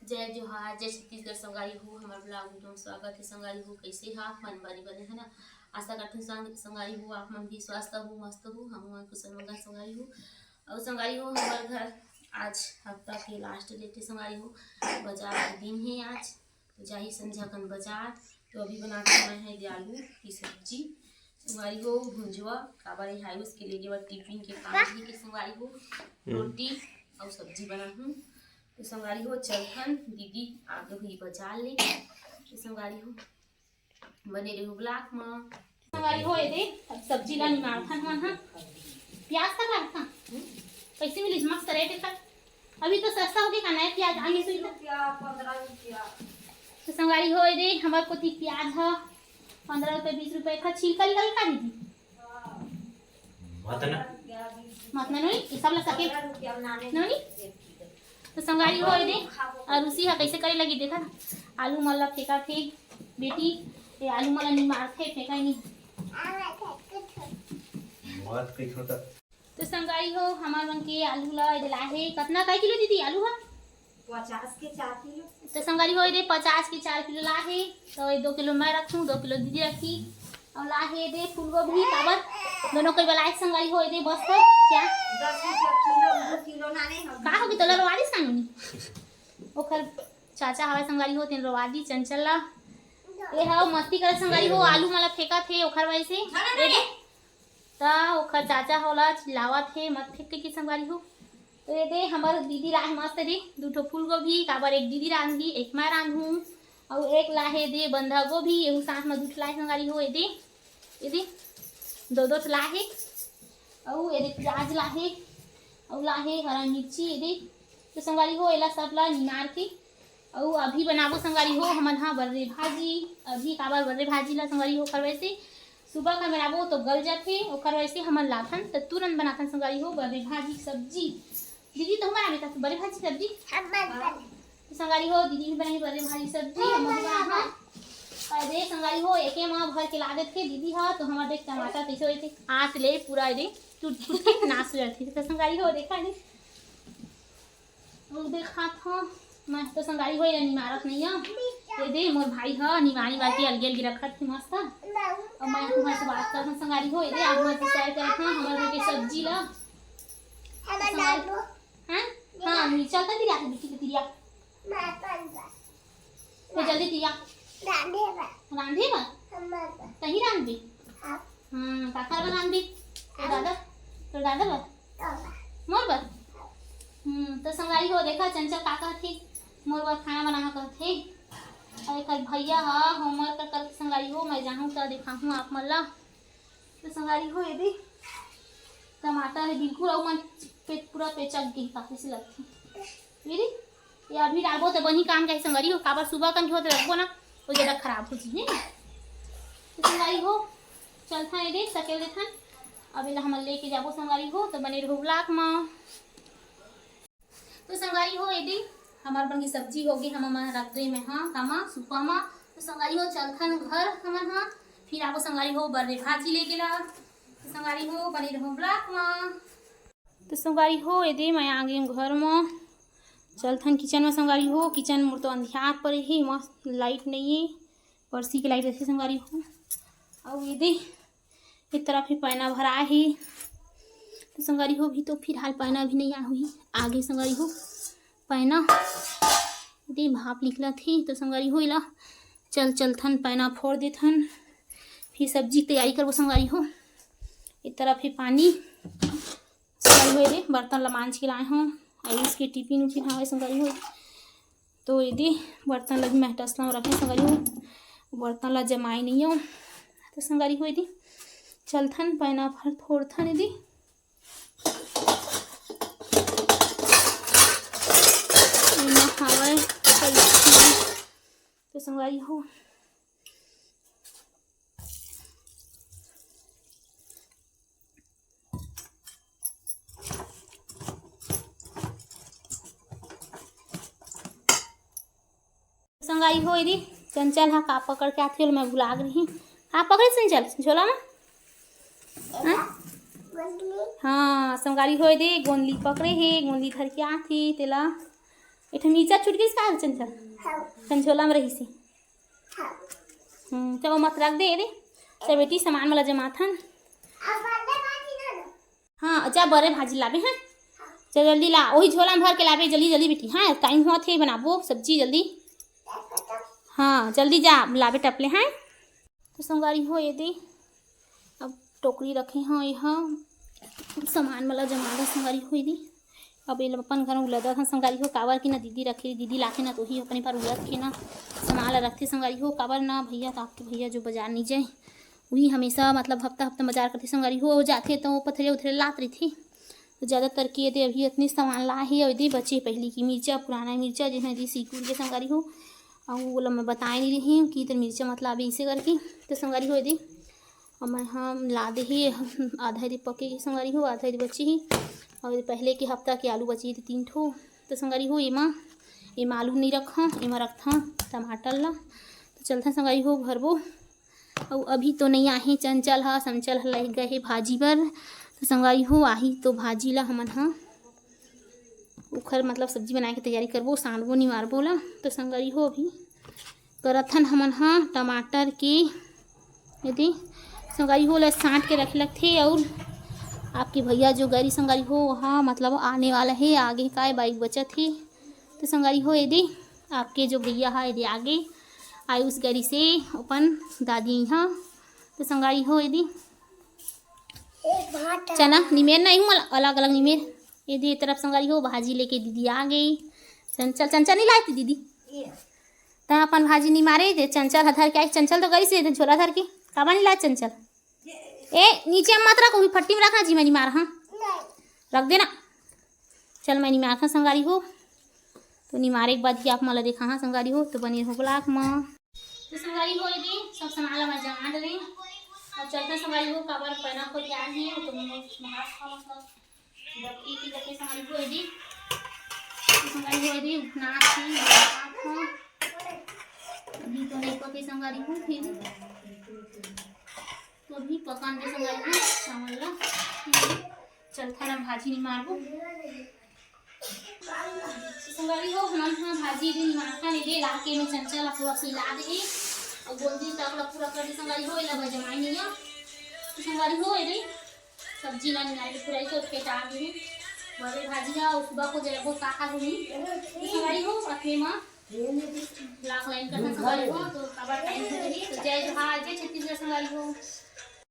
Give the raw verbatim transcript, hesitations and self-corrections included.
जय जोहार, जय छत्तीसगढ़ संगवारी हो, हमर vlog video में स्वागत हे संगवारी हो। कैसे हो आप मन? बने बने है ना? आशा करथन संग-, संगवारी हो, आप मन भी स्वस्थ हो, मस्त हो, हम मन कुशल मंगल संगवारी हो। और संगवारी हो, हमर घर आज हफ्ता के last date हे संगवारी हो, बाजार के दिन हे आज, तो जाही संझा कन बाजार। तो अभी बनात हन मैं हे दे आलू की सब्जी संगवारी हो, भुंजवा, काबर ये हाई उसके लेगे बर टिफिन के काम हे के संगवारी हो, रोटी और सब्जी बनाहूँ। तो संगवारी हो, चलथन, दीदी आगे हुई बाजार ले। तो संगवारी हो, बने रहो vlog में। संगवारी हो, ये दे, अब सब्जी ला निमारथन हमन हा। प्याज का लागता? कैसे मिलिस? मस्त रेट है का? अभी तो सस्ता होगे का, नया प्याज आगे से तो। रुपया, पन्द्रह रुपया। तो संगवारी हो, ये दे, हमर कोती प्याज ह पन्द्रह रुपया, बीस रुपया का छिलका निकल का दीदी? मत ना। मत ना नोनी, ये सब ला सके। पन्द्रह रुपया बनाने नोनी? तो संगवारी हो, ये दे, और उसी हा कैसे करे लगी, देखा ना, आलू मन ला फेंका थे बेटी, ये आलू मन ला निमार थे, फेंका ही नहीं। मत कहियो त। तो संगवारी हो, हमर मन के आलू ला ये दे लाहे, कतना, कै किलो दीदी आलू हा? पचास के चार किलो। तो संगवारी हो, ये दे पचास के चार किलो लाहे, तो ये दो किलो मैं रखूँ, दो किलो दीदी रखी, और लाहे ये दे फूलगोभी, काबर दोनों कोई बलाए संगवारी हो, ये दे बस तो क्या? दस रुपया किलो, दो किलो ना नहीं हम। का होगे तोला रोवा दिस कानूनी? ओखर चाचा हवे संगवारी हो, तेन रोवा दी चंचल ला। ये हा मस्ती करे संगवारी हो, आलू मन ला फेंका थे ओखर वजह से। ना, ना, ये दे, नहीं। त ओखर चाचा ओला चिल्लावत हे, "मत फेंक," कहिके संगवारी हो। तो ये दे, हमर दीदी लाहे मस्त दे, दू ठो फूलगोभी, काबर एक दीदी रांधही, एक मैं रांधहूँ, अउ एक लाहे दे बंधा गोभी, एहू साथ म दू ठो लाहे संगवारी हो। ये दे, ये दे, दो दो ठो लाहे, अउ ये दे प्याज लाहे, अउ लाहे हरा मिर्ची, ये दे। तो संगवारी हो, एला सब ला निमार के अउ अभी बनाबो संगवारी हो हमन हा बर्रे भाजी। अभी काबर बर्रे भाजी ला संगवारी हो, ओखर वजह से सुबह का बनाबो तो गल जाथे, ओखर वजह से हमन लाथन त तुरंत बनाथन संगवारी हो बर्रे भाजी के सब्जी। दीदी तो हमारा बेटा बर्रे भाजी सब्जी। तो संगवारी हो, दीदी भी बनाही बर्रे भाजी सब्जी, हम भी बनाहन। अरे संगवारी हो, एके मा भर के ला देथे दीदी हा, तो हमर देख टमाटर कैसे होथे, आँच ले पूरा ये दे टूट फूट के नाश हो जाथे। तो संगवारी हो, देखा नहीं, वो देखात हूँ मैं तो संगवारी हो, ये निमारत नहीं है। ये दे मोर भाई ह निमारी बाटी अलगे अलगे रखत थे मस्त। और मैं तुम्हारे से बात करत हूँ संगवारी हो, ये दे आप मन से share करत हूँ हमर घर के सब्जी ला। तो संगवारी, हाँ? हाँ, मिर्चा कर दिया, बिट्टी के दिया। तो जल्दी दिया। रांधे बर। रांधे बर? हमर बर। तही रांधबे? हाँ। हम्म, काकर बर रांधबे? तो दादा, तो दादा बर? मोर बर? हम्म, तो संगवारी हो, देखा चंचल का कहत हे, मोर बर खाना बनाना कहत हे। अउ एकर भैया ह homework कर करके संगवारी हो, मैं जाहूँ त देखाहूँ आप मन ला। तो संगवारी हो, ये दे टमाटर हे बिल्कुल, अउ मन पे, पूरा पेचक गे हे, काफी से लगथे। ये दे, ये अभी डालबो त बनी काम के संगवारी हो, काबर सुबह कन के होत रखबो ना, वो ज्यादा खराब हो जाही। तो संगवारी हो, चलथन ये दे, सकेल देथन। अब एला हमन लेके जाबो संगवारी हो, तो बने रहो vlog म। तो संगवारी हो, ये दे हमर बन के सब्जी होगे, हमन रख दे में, हाँ, कामा, सुपा मा। तो संगवारी हो, चलथन घर हमन हा, फिर आबो संगवारी हो, बर्रे भाजी लेके ला। तो संगवारी हो, बने रहो vlog मा। तो संगवारी हो, ये दे मैं आगे घर मा, चलथन kitchen मा संगवारी हो। Kitchen मोर तो अंधियार परे हे, मस्त light नहीं है, परसी के light रहिथे संगवारी हो। अउ ये दे, ये तरफ ही पैना भरा हे। तो संगवारी हो, अभी तो फिलहाल पैना भी नहीं आ हुई, आगे संगवारी हो पैना दे भाप निकलत हे। तो संगवारी हो, एला चल चलथन, पैना फोर देथन, फिर सब्जी के तैयारी करबो संगवारी हो। ये तरफ ही पानी संगवारी हो, ये दे बर्तन ला मांज के लाए हूँ, अउ इसके टिफिन उफिन हवे संगवारी हो। तो ये दे बर्तन ला भी मैं डसना रखे संगवारी हो, बर्तन ला जमाए नहीं हो। तो संगवारी हो, ये दे चलथन पैना फर फोड़थन ये दे। एमा हवय कलछुल। तो संगवारी हो, संगवारी हो, ये दे चंचल हा का पकड़ के आथे, ओला मैं भुला गे रही। का पकड़े चंचल झोला मा? हाँ? हाँ, संगवारी हो, ये दे गोंदली पकड़े हे, गोंदली धर के आथे तेला। एक ठो मिर्चा छूट गइस का चंचल? हाँ। तन झोला में रहिस हे। हाँ। हम्म, चलो मत रख दे रे। चल बेटी, सामान वाला जमाथन। हाँ, जा बड़े भाजी लाबे, हाँ। चल जल्दी ला, वही झोला में भर के लाबे, जल्दी जल्दी बेटी। हाँ, टाइम होत हे, बनाबो सब्जी जल्दी। हाँ, जल्दी जा, लाबे टप ले, हाँ। तो संगवारी हो, ये दे, अब टोकरी रखे हव, ये ह सामान मन ला जमा दे संगवारी हो, ये दे। अब ये ला अपन घर में उलदत हन संगवारी हो, काबर कि ना दीदी रखे, दीदी लाथे ना, तो ही अपने पर उलद के ना सामान ला रखथे संगवारी हो। काबर ना भैया, तो आपके भैया जो बाजार नहीं जाए, वही हमेशा मतलब हफ्ता हफ्ता बाजार करथे संगवारी हो, जाथे तो पथरे उथरे लात रहिथे। तो ज़्यादातर के ये दे अभी अतने सामान ला हे, अउ ये दे बचे पहली की मिर्चा, पुराना मिर्चा, जेन ह ये दे सीकुड़ के संगवारी हो, अउ ओला मैं बताए नहीं रही हूँ कि इधर मिर्चा मतलब अभी इसे करके। तो संगवारी हो ये दे, अब मैं हम ला दे ही आधा दे पके ही संगवारी हो, आधा दे बची ही, अउ पहले के हफ्ता के आलू बची ही तीन ठो। तो संगवारी हो, एमा एमा आलू नहीं रखा, एमा रखथा टमाटर ला। तो चलथन संगवारी हो भरबो। अउ अभी तो नहीं आहे चंचल ह, चंचल ह लग गए हे भाजी बर। तो संगवारी हो, आही तो भाजी ला हमन ह उखर मतलब सब्जी बनाए के तैयारी करबो, सानबो निमारबो ला। तो संगवारी हो, अभी करथन हमन ह टमाटर के, ये दे संगवारी हो, ला सांट के रखे लगथे। अउ आपके भैया जो गरी संगवारी हो, वहाँ मतलब आने वाला हे, आगे काय बाइक बचत हे। तो संगवारी हो, ये दे आपके जो भैया हे, ये दे आगे आयुष गरी से अपन दादी इहाँ। तो संगवारी हो, ये दे चना निमेर नहीं हूँ, अलग अलग निमेर। ये दे तरफ संगवारी हो, भाजी लेके दीदी आ गई। चंचल, चंचल नहीं लाई थी दीदी? त अपन भाजी निमारे दे, चंचल ह धर के आई। चंचल तो गई से झोला धर के, काबर नहीं लाई चंचल? ए, नीचे मत रख, वही फट्टी में रखना जी, मैं निमार, हाँ, रख देना। चल, मैं निमार था संगवारी हो, तो निमारे के बाद ही आप मन ला देखा, हाँ संगवारी हो, तो बने रहो vlog में। तो संगवारी हो, ये दे सब सामान ला मैं जमा डरे। अब चलता संगवारी हो, काबर पैना को तैयार नहीं है, तो मैं भात का मतलब डबकी की डबकी संगवारी हो, ये दे। तो संगवारी हो, ये दे नाच ही, नाच हो। अभी तो नहीं पके संगवारी हो, फिर तो अभी पकान दे संगवारी हो, चावल ला। चलता ना भाजी निमारबो। संगवारी हो, हमन ह भाजी दे निमारथन, ये दे ला के मैं चंचल ला पूरा खिला दे, अउ गोंदी तक ला पूरा कर दे संगवारी हो, एला बजमाई नहीं है। तो संगवारी हो, ये दे सब्जी ला निमार के पूरा ही तो पेटा दे। बड़े भाजी ला, अउ सुबह को जब वो का खा दूंगी। तो संगवारी हो, अतने मा vlog line करना संगवारी हो, तो काबर टाइम हो गई। तो जय जोहार, जय छत्तीसगढ़ संगवारी हो।